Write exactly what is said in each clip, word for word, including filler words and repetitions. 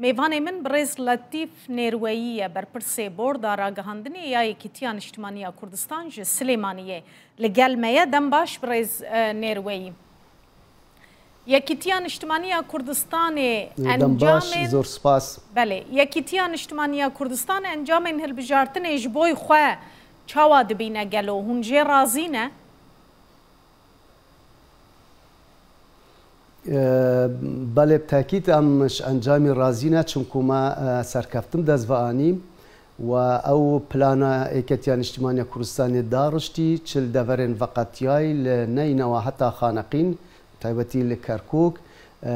Mêvanê min birêz Letîf Nêrweyî ye, berpirsê Borda Ragihandinê ya Yekîtiya Niştimanî ya Kurdistan ji Silêmaniyê. Li gel me ye, dem baş birêz, e, Nêrweyî. Yekîtiya Niştimanî ya Kurdistanê Dem baş, encamên zor spas. Belê, Yekîtiya Niştimanî ya Kurdistan encamên hilbijartinê ji bo xwe çawa dibîne gelo? Hûn jê razî ne? E, belê, bi tekîd em ji encamî razî ne, çimku me, e, serkeftin bi dest ve anî. Û ew plana Êketiya Niştimanî ya Kurdistanê dariştî, çi li deverên veqetiyayî li neynewa heta Xaneqîn, taybetî li Kerkûk, e, e,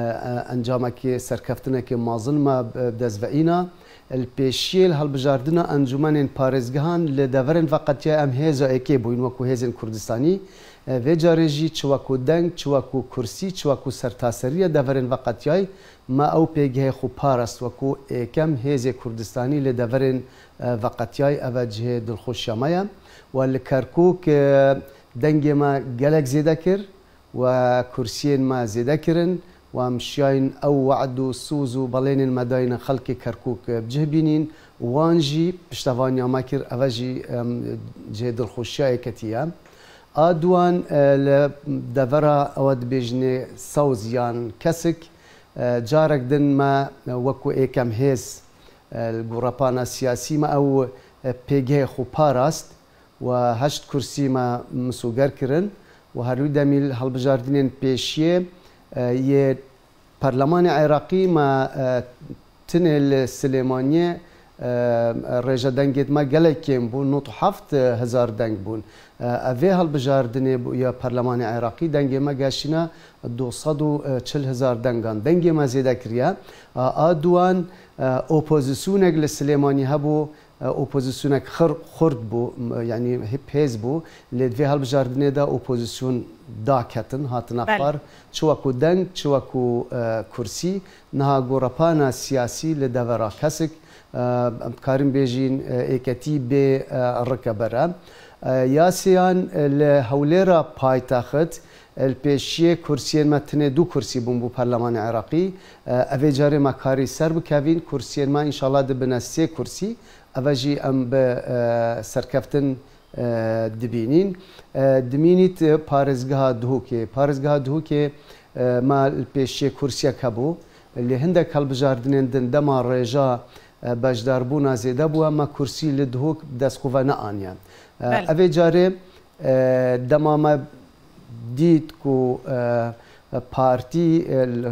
encamekê, serkeftinekê mezin me bi dest ve îna. Li pêşiyê li hilbijardina encûmenên parêzgehan li deverên veqetiyayî em hêza êkê bûyn wekû hêzên Kurdistanî. E, vê carê jî çi wekû deng, çi wekû kursî, çi wekû sertaseriya deverên veqetiyayî me ew pêgehê xwe parast wekû êkem hêzê Kurdistanî li deverên, e, veqetiyayî, ev e cihê dilxweşiya me ye. We li Kerkûk, e, dengê me gelek zêde kir we kursiyên me zêde kirin. We em şiyayîn ew we'd û soz û belênên me dayîne xelkê Kerkûk, e, bi cih bînîn. Wan jî piştevaniya me kir, ev e jî, em, cihê dilxweşiya yeketî ye. A duan, e, li devera ew dibêjinê sewz yan kesik, e, carek din me, e, wekû êkem hêz, e, li gorepana siyasî me ew, e, pêgehê xwe parast û heşt kursî me misoger kirin û her wî demî li hilbijardinên pêşiyê, e, yê Perlemanê Iraqî me, e, tinê li Silêmaniyê, e, rêje dengê me gelek kêm bûn, nod û heft hezar deng bûn. E, ev vê hilbijardinê bû ya Perlemanê Iraqî, dengê me geşîne du sed û çil hezar dengan. Dengê me zêde kiriye. A, a duan, e, opozîsyonek li Silêmanî hebû, e, opozîsyonek xir-, xurt bû, m-, yanî hip hêz bû. Lê di vê hilbijardinê de opozîsyon daketin, hatine Belê. xwar. Çi wekû deng, çi wekû, e, kursî. Niha gorepana siyasî li devera kesik, e, em dikarin bêjîn, e, êketî bê, e, rike bere. E, ya sêyan, e, li Hewlêra paytexit, e, li pêşiyê kursiyên me tinê du kursî bûn bo Perlemanê Iraqî. E, evê carê me karî ser bikevîn, kursiyên me înşallah dibine sê kursî. Eve jî em bi, e, serkeftin, e, dibînîn. E, dimînît parêzgeha Duhokê. Parêzgeha Duhokê, e, me li pêşiyê kursiyek hebû. Lê hindek hilbijardinên din dema rêja, e, beşdarbûna zêde bû, me kursî li Duhok bi dest xwe ve neaniye. E, Belê. Evê carê, e, dema me dît ku, e, partî, e, li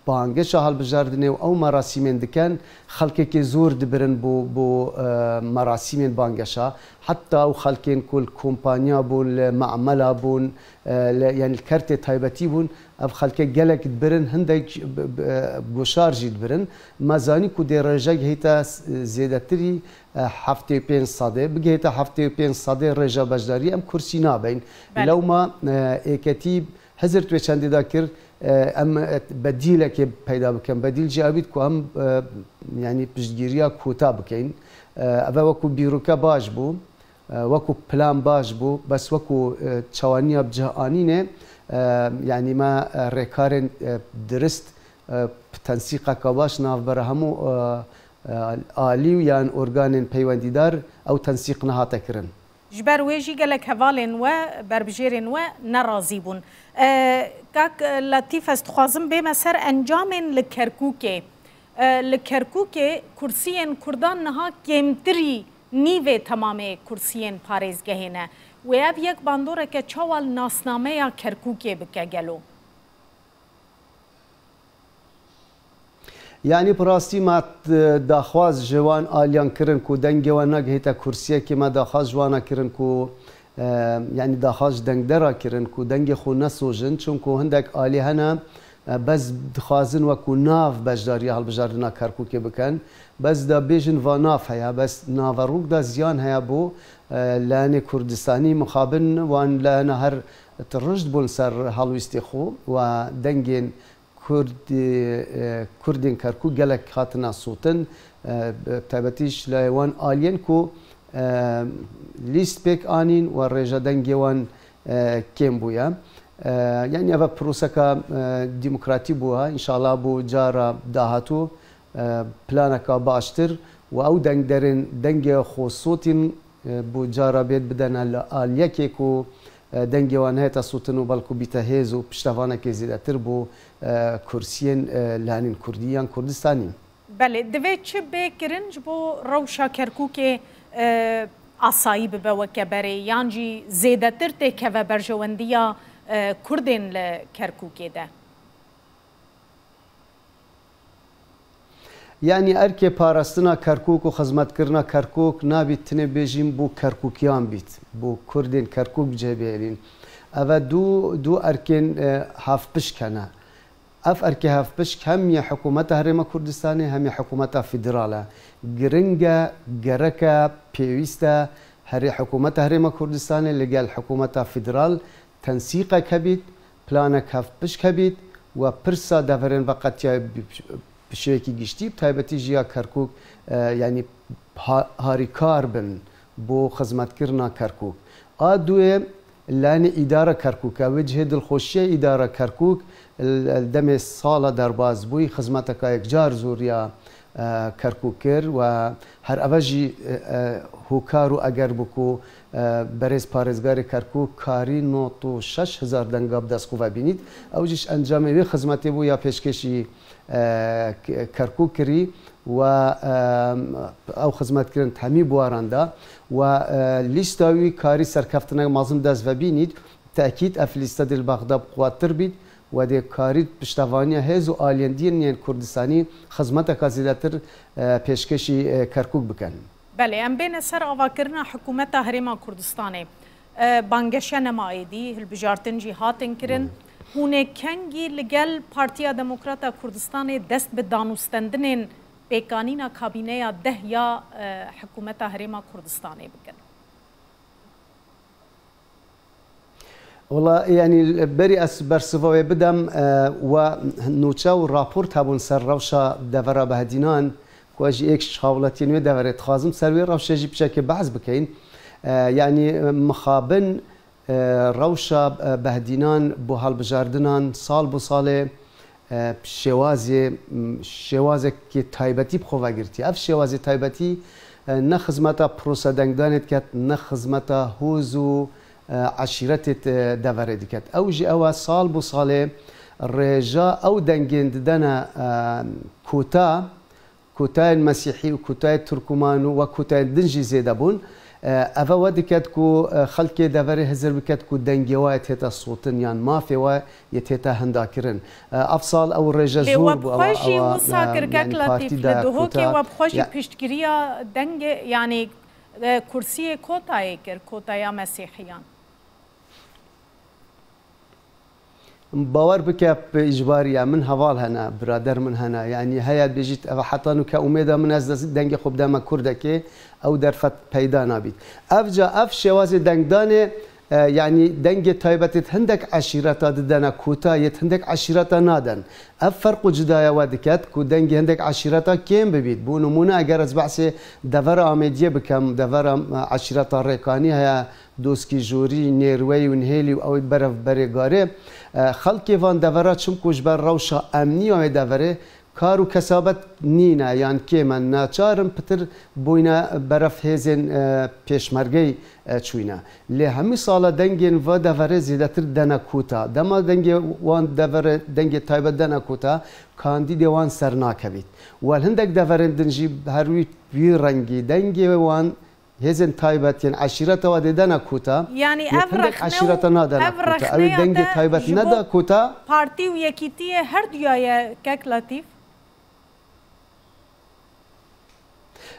bangeşa hilbijardinê û ew merasîmên dikin, xelkekê zor dibirin bo, bo, e, merasîmên bangeşa. Heta ew xelkên ku li kompanya bûn, li memela bûn, e, li, yanî li kertê taybetî bûn, ev xelke gelek dibirin, hindek b-, b-, e, goşar jî dibirin. Me zanî ku dê rêje gihîte s-, zêdetirî, e, heftê û pênc sedê, bigihîte heftê û pênc sedê rêja beşdarî em kursî nabeyn. Belê. Lewma, e, êketî hizir tu wê çendê de kir, e, em, e, bedîlekê peyda bikin. Bedîl jî ew bît ku em, e, yanî piştgiriya kota bikeyn. E, eve wekû bîroke baş bû, e, wekû plan baş bû, bes wekû, e, çawaniya bi cih anînê, e, yanî me, e, rêkarên, e, dirist, e, bi tensîqeka baş navbera hemû, e, e, alî û yan organên peywendîdar ew tensîq nehate kirin. Ji ber wê jî gelek hevalên we, berbijêrên we nerazî bûn. E, kak Letîf, ez dixwazim bême ser encamên li Kerkûkê. E, li Kerkûkê kursiyên Kurdan niha kêmtirî nîvê temamê kursiyên parêzgehê ne. Wê ev yek bandoreke çawa li nasnameya Kerkûkê bike gelo? Yanî bi rastî me, e, daxwaz ji wan aliyan kirin ku dengê wan negihête kursiyekê, me daxwaz ji wana kirin ku, e, yanî daxwaz ji dengdera kirin ku dengê xwe nesojin, çunku hindek alî hene, e, bes dixwazin wekû nav beşdariya hilbijardina Kerkûkê bikin. Bes da bêjin va nav heye, bes naverok da ziyan heye bo, e, layenê Kurdistanî, mixabin wan layena her tirişt bûn ser helwîstê xwe û dengên Kurd, e, Kurdên Kerkûk gelek hatine sotin, e, bi taybetî ji layê wan aliyên ku, e, lîst pêk anîn û rêja dengê wan, e, kêm bûye. E, yanî eve proseka, e, demokratî bûye. Înşallah bo cara dahatû, e, planeka baştir û ew dengderên dengê xwe sotîn, e, bo cara bêt bidene li aliyekê ku, e, dengê wan nehête sotin û belku bîte hêz û piştevanekê zêdetir bo, e, kursiyên, e, li henên kurdî yan Kurdistanî. Belê, divê çi bê kirin ji bo rewşa Kerkûkê, e, asayî bibe weke berê, yan jî zêdetir têkeve berjewendiya, e, Kurdên li Kerkûkê de? Yanî erkê parastina Kerkûk û xizmetkirina Kerkûk nabît tinê bêjîm bo Kerkûkiyan bît, bo Kurdên Kerkûk cihbihêlîn. Eve du, du erkên, e, hevpişk hene. Ev erkê hevpişk hem yê Hikûmeta Herêma Kurdistanê hem yê Hikûmeta Federal e. Giring e, gerek e, pêwîst e herê Hikûmeta Herêma Kurdistanê li gel Hikûmeta Federal tensîqek hebît, planek hevpişk hebît û pirsa deverên veqetiyayê bi, bi şêwekî giştî, bi taybetî jî ya Kerkûk, e, yanî ha-, harîkar bin bo xizmetkirina Kerkûk. A duyê, Lanê îdara Kerkûk e, wê cihê dilxweşiyê îdara Kerkûk, li, li demê sala derbas bûyî, xizmeteka yekcar zûriya, e, Kerkûk kir û her eve jî, e, e, hokar û eger bû ku, e, berêz parêzgarê Kerkûk karî nod û şeş hezar denga bi dest xwe ve bînît. Ew jî ji encamê wê xizmetê bû ya pêşkêşî, e, K-, Kerkûk kirî. Û, e, ew xizmetkirin di hemî buwaran de û, e, lîsta wî karî serkeftinek mezin dest ve bînît. Tekîd ev lîste dê li Bexda bi quwettir bît û dê karî piştevaniya hêz û aliyendiyên yên Kurdistanî xizmeteka zêdetir, e, pêşkêşî, e, Kerkûk bikin. Belê, em bêne ser avakirina Hikûmeta Herêma Kurdistanê. E, bangeşe nema êdî, hilbijartin jî hatin kirin. Hûn ê kengî li gel Partiya Demokrata Kurdistanê dest bi danûstendinên pêkanîna kabîneya deh ya, e, Hikûmeta Herêma Kurdistanê bikin? Wela, yanî, berî ez bersiva wê bidem, e, we nûçe û raport hebûn ser rewşa devera Behdînan, ku ez jî êk ji hawlatiyên wê deverê dixwazim ser wê rewşê jî piçekê behs bikeyin. E, yanî, mixabin, e, rewşa, e, Behdînan bo hilbijardinan sal bo salê, e, şêwazê, m, şêwazekî taybetî bi xwe vegirtiye. Ev şêwazê taybetî, e, ne xizmeta prosa dengdanê diket, ne xizmeta hûz û, e, eşîretê, e, deverê diket. Ew jî ew e sal bo salê rêja ew dengên didene, e, kota, kotayên Mesîhî û kotayê Turkuman û wek kotayên din jî zêde bûn. E, eve we diket ku, e, xelkê deverê hizir biket ku dengê we yê tête sotin yan mafê we yê tête hindakirin. E, ev sal ew rêje zor bû, ewa, ewa, e, yanî partî de kota, ya- Lê we bi xwe jî wisa kir kek Letîf, li Duhokê we bi xwe jî piştgiriya dengê, yanî, e, kursiyê kotayê kir, kotaya Mesîhiyan. Bawer bike, bi îcbarî ye. Min heval hene, birader min hene. Yanî heya dibêjît, eva heta nûke umêda min ez dest dengê xwe bideme Kurdekê, ew derfet peyda nabît. Evca ev şêwazê dengdanê, e, yanî dengê taybetê di hindek eşîreta didene kota, yê di hindek eşîreta naden. Ev ferq û cudaya we diket ku dengê hindek eşîreta kêm bibît. Bo nimûne, eger ez behsê devera Amêdiyê bikem, devera, e, eşîreta Rêkanî heye, Doskî, Jorî, Nêrweyî û Nihêlî û ew ê berev berê garê. E, xelkê van devera çimku ji ber rewşa emnî ya wê deverê kar û kesabet nîne yan kêm e, naçar in pitir boyne berev hêzên, e, pêşmergeyî, e, çûyne. Lê hemî sala dengên va deverê zêdetir dene kota. Dema dengê wan deverê, dengê taybet dene kota, kandîdê wan ser nakevît. Wel hindek deverên din jî her wî, wî rengî dengê wan Hêzên taybet yên eşîreta we dê dene kota, Yanî yê ev hindek rexne û eşîreta nadene ev kota. Ew ê rexneya dengê te taybet ji neda bo kota. Partî û Yekîtiyê her duya ye kek Letîf?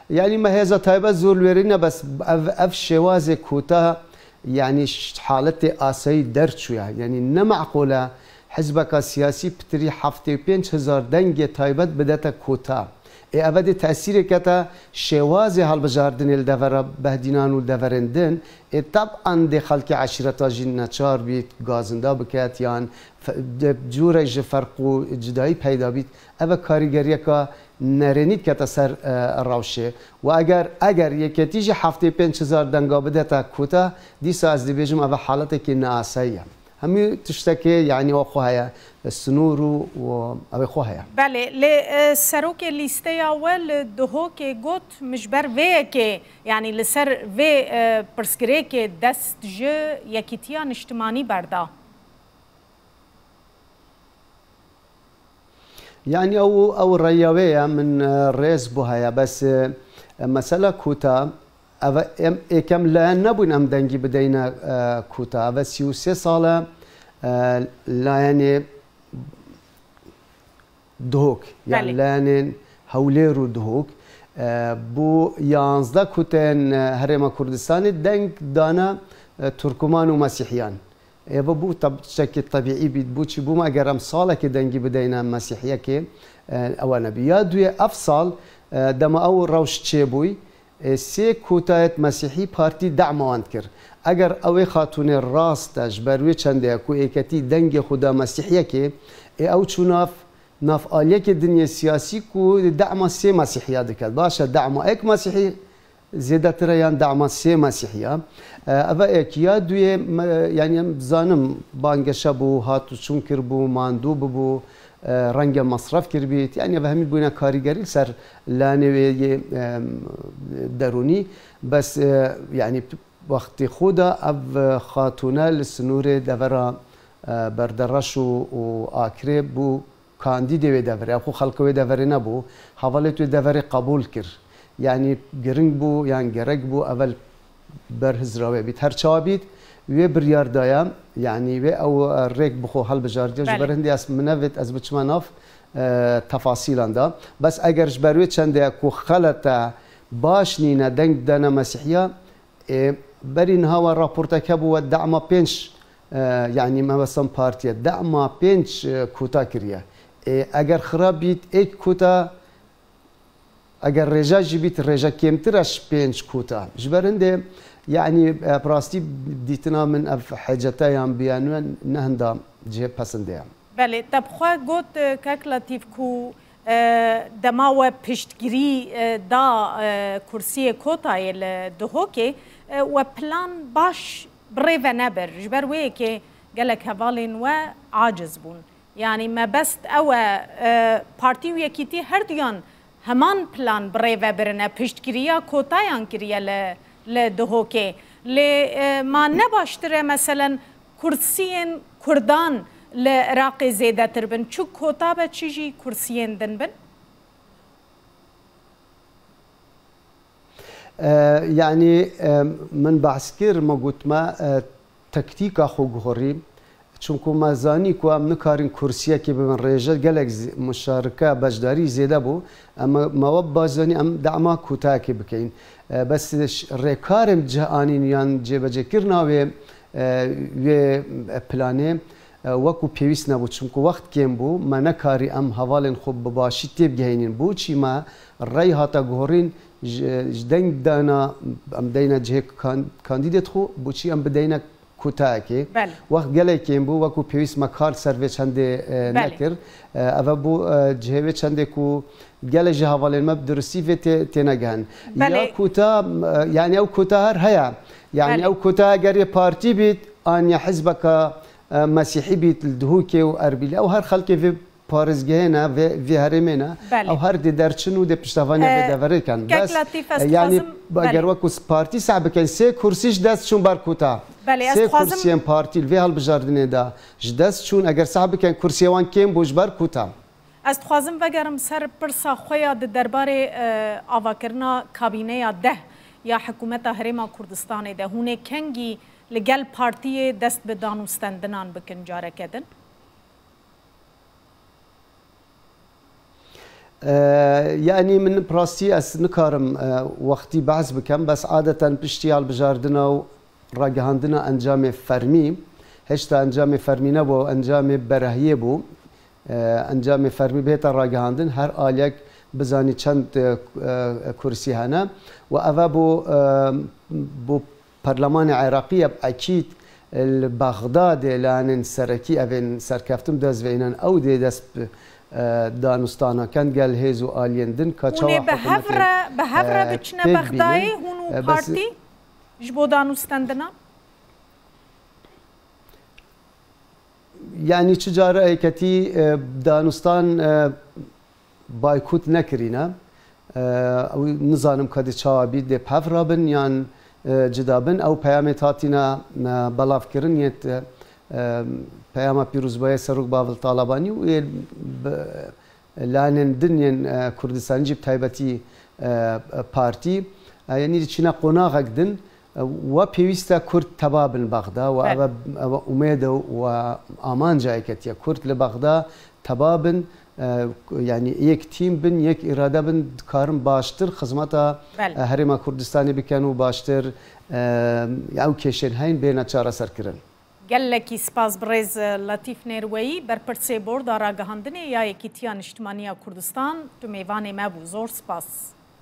Yanî me hêza taybet zor li wêrî ne, bes ev, ev şêwazê kota, yanî ş-, haletê asayî derçûye. Yanî ne meqûl e hizbeka siyasî pitirî heftê û pênc hezar dengê taybet bidete kota. Ê eve dê tesîrê kete şêwazê hilbijardinê li devera Behdînan û deverên din. Ê teb'an dê xelkê eşîreta jî neçar bît, gazinda biket yan fe-, de cûrek ji ferq û cudayî peyda bît. Eve karîgeriyeka nerênî dikete ser, e, rewşê. Û eger, eger yeketî jî heftê pênc hezar denga bidete kota, dîsa ez dibêjim eve haletekî neasayî ye. Hemî tiştekê, yanî, o xwe heye, sinûr û, û ew ê xwe heye. Belê, lê, e, serokê lîsteya we li Duhokê got, min ji ber vê yekê, yanî li ser vê, e, pirsgirêkê dest ji Yekîtiya Niştimanî berda. Yanî ew, ew reya wê ye, min, e, rêz bû heye, bes, e, mesela kota, ev em êkem layen nebûn em dengî bideyne, e, kota. Ev sî û sê sal e, e, layenê Duhok, yan Belê. layenên Hewlêr û Duhok, e, bû yanzdeh koteyên, e, Herêma Kurdistanê deng dane, e, Turkuman û Mesîhiyan. Ê, ve bû tab-, tiştekî tebîî bît. Bû çi bû, me eger em salekê dengî bideyne Mesîhiyekê, e, ew e nebî. Ya duyê ev sal, e, dema ew rewş çêbûy, e, sê kotayet Mesîhî partî dema wan dikir. Eger ew ê xatûnê rast e, ji ber wê çendê ye ku êketî dengê xwe da Mesîhiyekê, ê ew çû nav, nav aliyekê dinyê siyasî ku dema sê Mesîhiya diket. Baş e, dema êk Mesîhî zêdetir e yan dema sê Mesîhiya. E, eva êk ya duyê me, yanî em zanim bangeşe bû, hat û çûn kiribû, mandû bibû, e, renge mesref kiribît. Yanî ev hemî bûne karîgerî li ser lanê wê yê, e, derûnî. Bes, e, yanî wextê xwe de ev, e, xatûne li sinûrê devera, e, Berdereş û, û Akirê bû kandîdê wê deverê, ew xwe xelka wê deverê nebû, hevalêt wê deverê qebûl kir. Yanî giring bû, yan gerek bû, evel ber hizra wê bît. Her çawa bît, wê biryar daye, yanî wê ew, e, rêk bi xwe hilbijardiye. Ji Belê. ber hindê ez minevêt, ez biçime nav, e, tefasîlan de. Bes eger ji ber wê çendê ku xelet e, baş nîne, deng dane Mesîhiya, Ê, berî niha we raportek hebû, we dema pênc, e, yanî me westan partiye, dema pênc, e, kota kiriye. Ê, eger xirab bît, êk kota, eger rêja jî bît, rêja kêmtir e ji pênc kota. Ji ber hindê, yanî, e, bi rastî dîtina min ev hecete yan biyanû ne hinda cihê pesindê ye. Belê, te bi xwe got, e, kek Letîf, ku, e, dema we piştgirî, e, da, e, kursiyê kotayê li Duhokê, e, we plan baş bi rê ve nebir. Ji ber wê yekê gelek hevalên we aciz bûn. Yanî mebest ew e, e, partî û yekîtî herduyan heman plan bi rê ve birine, piştgiriya kotayan kiriye li, li Duhokê. Lê, e, ma ne baştir e, meselen, kursiyên Kurdan li Iraqê zêdetir bin? Çi kota be, çi jî kursiyên din bin? E, yanî, e, min behs kir, me got me, e, taktîka xwe guhorî. Çunku me zanî ku em nikarin kursiyekê bibin rêje, gelek zî-, muşarike, beşdarî zêde bû. Em, me wek baş zanî em dema kotayekê bikeyin. E, bes ş-, rêkarên cih anîn yan cêbecêkirina wê, e, wê, e, planê, e, wekû pêwîst nebû. Çunku wext kêm bû, me nekarî em hevalên xwe bi başî têbigehînin. Boçî me rey hate guhorîn, ji, ji deng dana em deyne cihê kan-, kandîdêt xwe, boçî em bideyne kotayekê. Belê. Wext gelek kêm bû, wekû pêwîst me kar ser vê çendê, e, Belê. nekir. E, ev bû, e, cihê wê çendê ku gelek ji hevalên me bi durustî vê tê-, tênegehin. Belê. Ya kota, e, yanî ew kota her heye. Yanî Belê. ew kota eger yê partî bît, an ya hizbeka, e, mesîhî bît, li Duhokê û Erbîlê, ew her xelkê vê parêzgehê ne, vê, vê herêmê ne, Belê. ew her dê derçin û dê piştevaniya vê E, deverê ken. Kek Bes, Letîf, ez e, yanî dixwazim, eger Belê. wekû s-, partî seh bikin, sê kursî ji dest çûn ber kota. Belê, ez Sê dixwazim kursiyên partî li vê hilbijartinê de ji dest çûn, eger seh bikin, kursiyê wan kêm bû ji ber kota. Ez dixwazim vegerim ser pirsa xwe ya di derbarê, e, avakirina kabîneya deh ya Hikûmeta Herêma Kurdistanê de. Hûn ê kengî li gel partiyê dest bi danûstendinan bikin careke din? E, yanî min bi rastî ez nikarim, e, wextî behs bikim, bes adeten piştî hilbijardina û ragihandina encamê fermî, hêşta encamê fermî nebû, encamê berehiyê bû. E, encamê fermî bihête ragihandin, her aliyek bizanî çend, e, e, kursî hene. Û ev bû, e, bû Perlemanê Iraqî ye, ekîd li Bexdadê layenên serekî evên serkeftin dest ve înan ew dê dest bi, e, danûstana ken gel hêz û aliyên din ka Hûn çawa ê bi hev hikûmetê, re, bi hev re e, biçine pêk Bexdayê, bînin. hûn û E, bes partî ji bo danûstendina? Yanî çi cara yeketî e, danûstan e, baykût nekirîne. E, Ew nizanim ka dê çawa bî, dê bi hev rabin yan e, cida bin. Ew peyamê hatîne e, belavkirin yê e, peyama pîrozbaya Serok Bavil Talabanî û yê bi- Lanên din yên e, Kurdistanî jî bi taybetî e, partî, e, yanî çîne qonaxek din, e, we pêwîst e Kurd teba bin Bexda, we Belê. eve, eve umêd e û we amanca yeketiye. Kurd li Bexda teba bin, e, yanî yek tîm bin, yek îrade bin, dikarin baştir xizmeta Belê. e, Herêma Kurdistanê bikin û baştir e, ew kêşên heyn bêne çareserkirin. Gelekî spas birêz Letîf Nêrweyî, berpirsê Borda Ragihandinê ya Yekîtiya Niştimanî ya Kurdistan, tu mêvanê me bû. Zor spas.